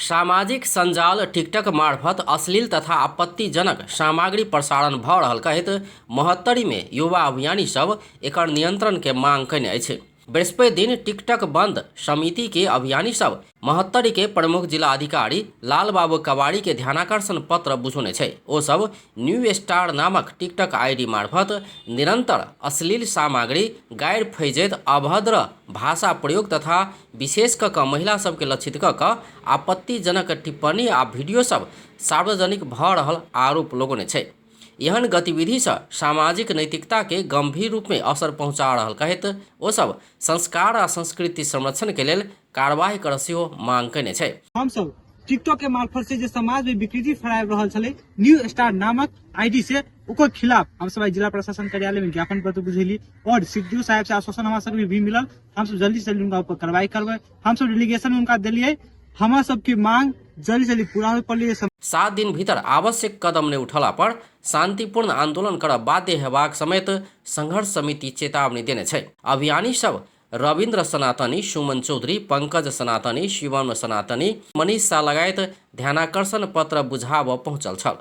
सामाजिक सञ्जाल टिकटक मार्फत अश्लील तथा आपत्तिजनक सामग्री प्रसारण भऽ रहल कहैत महोत्तरीमे युवा अभियानी सब एकर नियंत्रण के मांग कयने अछि। बृहस्पति दिन टिकटक बंद समिति के अभियानी सब महोत्तरी के प्रमुख जिला अधिकारी लालबाबू कवाड़ी के ध्यानाकर्षण पत्र बुझौने छै। ओ सब न्यू स्टार नामक टिकटक आईडी मार्फत निरंतर अश्लील सामग्री, गैर फैजैत अभद्र भाषा प्रयोग तथा विशेष क कऽ महिला सबके लक्षित क कऽ आपत्तिजनक टिप्पणी आ वीडियो सब सार्वजनिक भऽ रहल आरोप लगौने छै। एहन गतिविधिसँ सामाजिक नैतिकता के गंभीर रूप में असर पहुंचा रहल कहैत ओ सब संस्कार आ संस्कृति संरक्षण के लेल कार्यवाही करऽ सेहो मांग कयने छै। हमसब टिकटॉक के मार्फत से जे समाज में विकृति फैलाबि रहल छलै न्यू स्टार नामक आईडी से, ओकर खिलाफ हमसब आइ जिला प्रशासन कार्यालय में ज्ञापन पत्र बुझेली और सीडीओ साहब से आश्वासन हमरा सबके भी मिलल। हमसब जल्दी से जल्दी उनका ऊपर कार्रवाई करबै। हमसब डिलीगेशन उनका देलियै, हमर सबके मांग जल्दी से जल्दी पूरा होय पड़लै। 7 दिन भीतर आवश्यक कदम नहि उठला पर शांतिपूर्ण आंदोलन करऽ बाध्य हेबाक समेत संघर्ष समिति चेतावनी देने छै। अभियानी सब रविन्द्र सनातनी, सुमन चौधरी, पंकज सनातनी, शिवम सनातनी, मनीष शाह लगायत ध्यानाकर्षण पत्र बुझाबऽ पहुँचल छल।